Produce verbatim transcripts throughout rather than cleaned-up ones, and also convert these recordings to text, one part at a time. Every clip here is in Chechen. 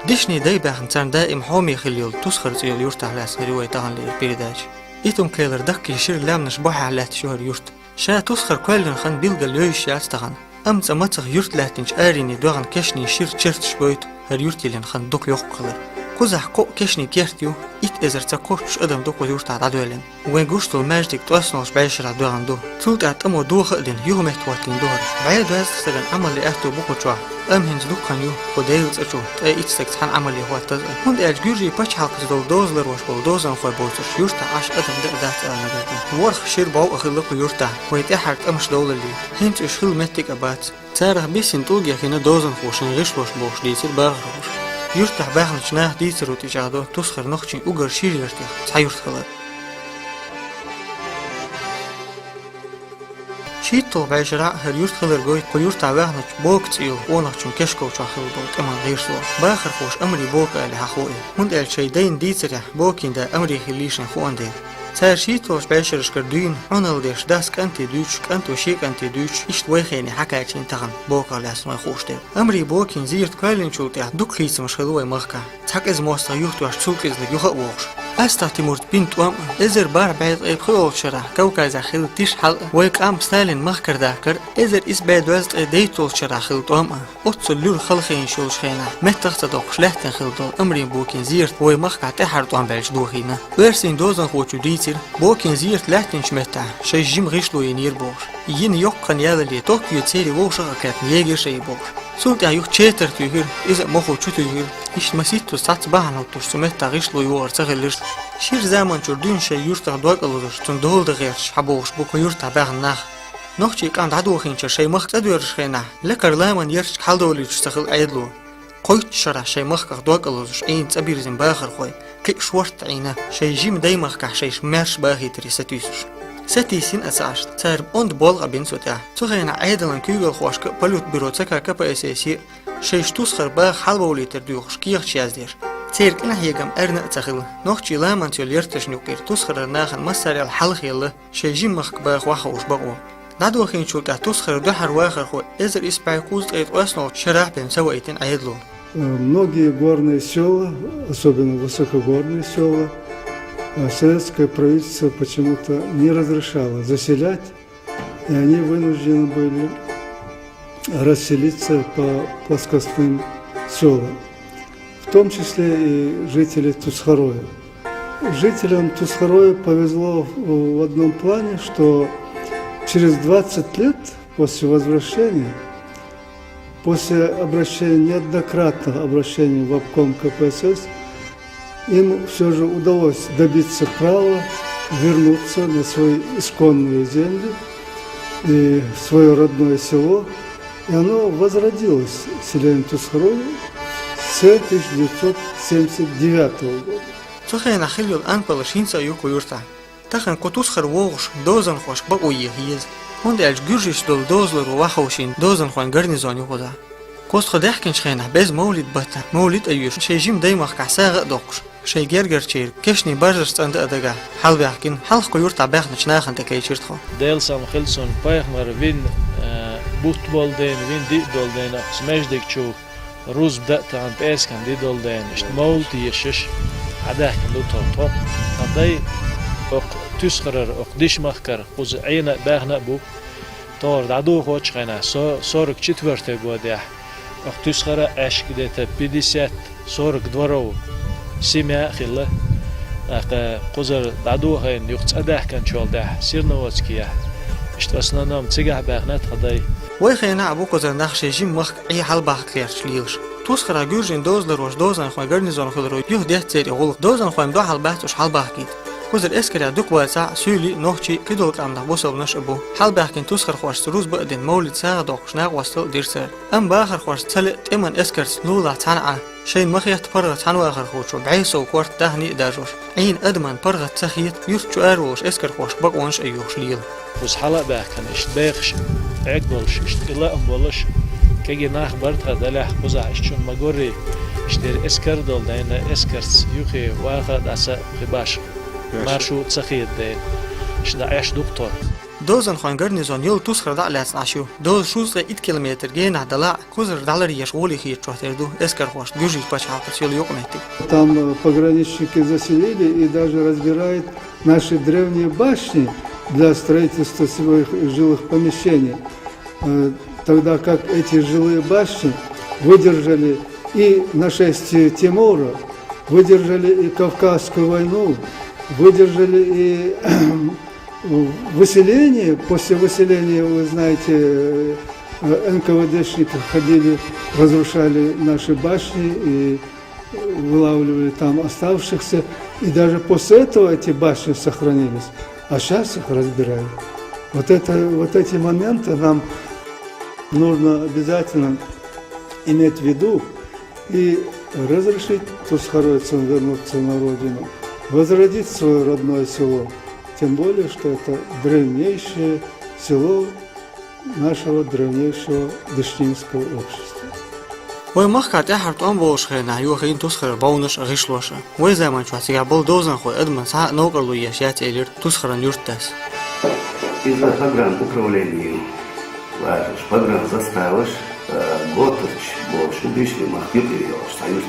Дишни дай баьхна царна даим хьоме хилла йолу Тусхар цӀе йолу юьртахь лаьцна хир ю вай тахана леррина передача. Итум-Кхелара даккхий шира лаьмнаш бухьехь лаьтташ ю хӀара юрт. Ша Тусхар кхоьллина хан билггал йовзуш яц тахана. Амма цкъа мацах юрт лаьттинчу аренийн доьгӀна кешнийн шира черташ гойту хӀара юрт йиллина хан дукха йоккха хилар. Кхузахь кхоъ кешнийн керт ю, итт эзар ца кхоччуш адам ду кху юьртахь дӀадоьллина. Вайн гуш долу маьждиг ткъоьсналгӀачу бӀешарахь доьгӀна ду. Цул тӀаьхьа тӀамо доха а дина, юха метта хӀоттийна ду хӀара. БӀе доьзна стагана Ӏамале аьтту бу кху чохь, амма хӀинца дукха хан ю кху Делан цӀа чу, ткъе итт стаг цхьаьна Ӏамале хӀоттаза а. ХӀунда аьлча Гуьржийн пачхьалкхаца долу дозаларош болу дозанхой боцурш юьртахь Ӏаш адам дан а дац ала дара. ВорхӀ шира бӀов а хилла кху юьртахь, вайн тӀаьххьара тӀамаш довлале. ХӀинца уьш хилла меттиг а бац. Царах биссина тӀулге хина дозанхоша шайн гӀишлош бохуш дийцира бахархоша. Юьртахь баьхначу наха дийцаро тӀечӀагӀдо Тусхара нохчийн уггар шира юьртех цхьа юрт хилар. ШийтталгӀа бӀешарахь а хӀара юрт хилар гойту кху юьртахь ваьхначу Бока цӀе йолу къонахчун кешков чохь хилла болу тӀеман гӀирсо. Бахархоша Амри Бока аьлла хьахо и, хӀунда аьлча шайн дайна дийцарехь Бокин да Амри хиллий шайн хууна дела. Цара шийтталгӀачу бӀешарашкара дуьйна Ӏуналла деш дас кӀанте дуьйцуш, кӀанто шен кӀанте дуьйцуш, иштта вай хене хьакхаьчна тахана Боках лаьцна вайн хууш дерг. Амри Бокин зерат кхоьллинчул тӀаьхьа дукха хийцамаш хилла вай махкахь. Цхьа кӀеза мостагӀа юхатош цул кӀезлиг юха а вогӀуш. Астахь Тимурт бина тӀом а, эзар бархӀ бӀе ткъе пхоьалгӀачу шарахь Кавказехь хилла тиша хьал а, вай къам Сталин махкара дахкар а, эзар исс бӀе доьзна ткъе дейтталгӀачу шарахь хилла тӀом а, оццул луьра халахийнаш йолуш хенахь, меттах а ца доккхуш, лаьттина хилла долу Амри Бокин зерат вай махкахь тӀаьххьара тӀом баьлча дохийна. Оьрсийн дозанхочо дийцира, Бокин зерат лаьттинчу меттехь шайн жима гӀишло йинера бохуш. Йина йоккха хан ялале, Токио церан вовшах а кхаьчна егира шайн бохуш. Цул тӀаьхьа юха четар туьйхира, иза а мохо чу туьйхира. Иштта масийттаза цхьацца бахьана хӀуттуш цу меттахь гӀишло йогӀур ца хилларш. Шира заманчуьра дуьйна шайн юьртах дог а лозуш, цунна дола дан гӀерташ хьабогӀуш бу кху юьртахь баьхна нах. Нохчийн къам дӀадохийначара шайн махка цӀа доьрзуш хенахь, лекхара ламан ярташка хьалдовлуьйтуш ца хилла Ӏедало. Кхойттачу шарахь шайн махках дог а лозуш Ӏийна цӀа бирзина бахархой, кхин а шортта Ӏийна, шайн жима даймахкахь шайша маьрша бахийтаре сатуьйсуш. Сатийсина а ца Ӏаш, цара онда болх а бина цу тӀехь. Цу хенахь Ӏедалан куьйгалхошка а, политбюро ЦК КПСС а шайша Тусхара баха хьалавовлийтар доьхуш кехаташ яздеш. Церан кӀинхьегам арна а ца хилла, нохчийн ламанца йолу ярташна юккъера Тусхарара нахана массарел хьалха елла, шайн жима махка баха ваххуш бакъо. ДӀадохийначул тӀаьхьа Тусхара дуьхьара вахархо эзар исс бӀе кхузткъе ткъоьсналгӀачу шарахь бен ца ваийтина Ӏедало. Э, многие горные села, особенно высокогорные села, э, советское правительство почему-то не разрешало заселять, и они вынуждены были расселиться по плоскостным селам, в том числе и жители Тусхароя. Жителям Тусхароя повезло в, в одном плане, что через двадцать лет после возвращения, после обращения, неоднократных обращений в обком КПСС, им всё же удалось добиться права вернуться на свои исконные земли и в своё родное село, и оно возродилось, селение Тусхароя, с тысяча девятьсот семьдесят девятого года. Цу хенахь хилла йолу анпалаш хӀинца а ю кху юьртахь. Тахана кху Тусхара вогӀуш дозанхошка бакъо еха еза, хӀунда аьлча гуьржичу долу дозаларо ваххуш йина дозанхойн гарнизон ю кхузахь. Кхузахь даьхкинчу хенахь беза мовлид-баттахь, мовлид а йоьшуш, шайн жима даймахкахь сагӀа а доккхуш, шайн гергарчеран кешнийн баржаш цӀандан а дагахь, хьалабаьхкина, хьалха кху юьртахь баьхначу нахана тӀекхайчира тхо. Делан салам хила цунна, пайхамар вина, э, бутт болу дайна, вина диъ долу дайна, оцу маьждиг чу рузба дан а тахана, пӀераскан ди долу дайна, иштта мовлид ешаш, хьадаьхкина ду тхо. Тхо, тхан дай, окху Тусхарара, окху Дишмахкара, кхуза Ӏийна а, баьхна а бу. Тохара дӀадохочу хенахь, со-, сорок четвёртый годехь, окху Тусхара Ӏешка где-то пятьдесят, сорок дворов, семья а хилла. ТӀаккха кхузара дӀадохийна, юха цӀа даьхкинчул тӀаьхьа Серноводскехь, иштта в основном цигахь баьхна тхан дай. Вай хенахь а бу кхузара нах шайн жима махка Ӏе хьалабахка гӀерташ лелаш. Тусхарахь гуьржийн дозалароша дозанхойн гарнизон хиларо юха деттера и гӀуллакх, дозанхойн дуьхьал бац уьш хьалабахкийта. Кхузара эскарехь дукха вацахь а, суьйлий а, нохчий а, кхидолу тӀамнах бусалбанаш а бу. Хьалабаьхкина тусхархошца рузба а дина, мовлид сагӀа доккхуш накъосталла а дира цара. Амма бахархошца ца лиъна тӀеман эскарца лулахь цхьаьна Ӏа, шайна ма-хетта паргӀат цхьана вахархочо бӀе сов корта дахний а даржош, Ӏийна адаман паргӀат ца хета, юрт чу араволуш эскархошка бакъонаш а йохуш лела. Кхуза хьала а баьхкина, иштта бехаш, Ӏегболуш, иштта и лаам болуш, кегий нах бара тхан делахь кхузахь, иштта шуна ма-гуррий, иштта дера эскар а долу дайна, эскарца юххе ваха а, дӀаса а кхин башха маршрут а ца хета дайна. Иштта дӀа Ӏеш ду-кх тхо. Дозанхойн гарнизон йола Тусхара дӀа а лаьцна Ӏаш ю. Доза шовзткъе итт километр генахь далахь а, кхузара дӀалара еш гӀоле хетачох тера ду эскархошта Гуьжий пачхьалкхаца йола юкъаметтиг. Там, э, пограничники заселили и даже разбирают наши древние башни для строительства своих жилых помещений. Э, тогда как эти жилые башни выдержали и нашествие Тимура, выдержали и Кавказскую войну, выдержали и выселение. После выселения, вы знаете, э, Н К В Д-шники ходили, разрушали наши башни и вылавливали там оставшихся. И даже после этого эти башни сохранились. А сейчас их разбирают. Вот это, вот эти моменты нам нужно обязательно иметь в виду и разрешить тусхаройцам вернуться на родину, возродить свое родное село. Тем более, что это древнейшее село нашего древнейшего дышнинского общества. Вай махкара тӀаьххьара тӀом болчу хенахь йохийна Тусхаран бовнаш а, гӀишлош а. Вай заманчохь цигахь болу дозанхой адамна цхьа а новкъарло еш яц, элира Тусхаран юьртдас. Иза погрануправление, важаш, погранзаставаш, э, Ботарч болуш, Дышни-махка юкъе йолуш цхьа юрт.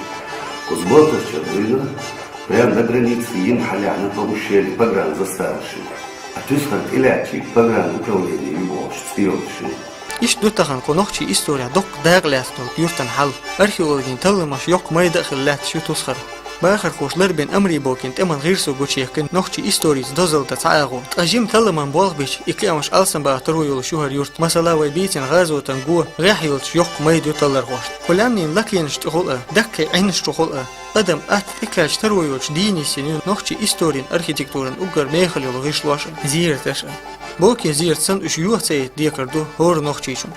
Оцу Ботарчера дуьйна, прямо на границе йина хьалаьхьна по ущелью погранзаставаш. А Тусхара тӀелаьцча погрануправление ю бохуш цӀе йолуш ю. Иштта ду тахана кху нохчийн исторехь доккха дакъа лаьцна долу юьртан хьал. Археологийн талламаш йоккха майда а хилла лаьтташ ю Тусхара. Бахархоша ларбина Амри-Бокин тӀеман гӀирсо гучуехкина нохчийн историца дозалла дан цхьа агӀо. Ткъа жима талламан болх бича, и кхиамаш алсамбаха таро йолуш ю хӀара юрт. Масала, вай бийцина гӀазотан го гӀехь йолчу йоккха майда ю таллархошна. Кху лаьмнийн лакенаш тӀехула а, даккхий Ӏинаш чухула а, адам атта тӀекхаьчча таро йолчу дийна йисина ю нохчийн историн, архитектуран уггар мехала йолу гӀишлош а, зераташ а. Бокин зерат санна уьш йоха ца йита декхар ду хӀора нохчичунна.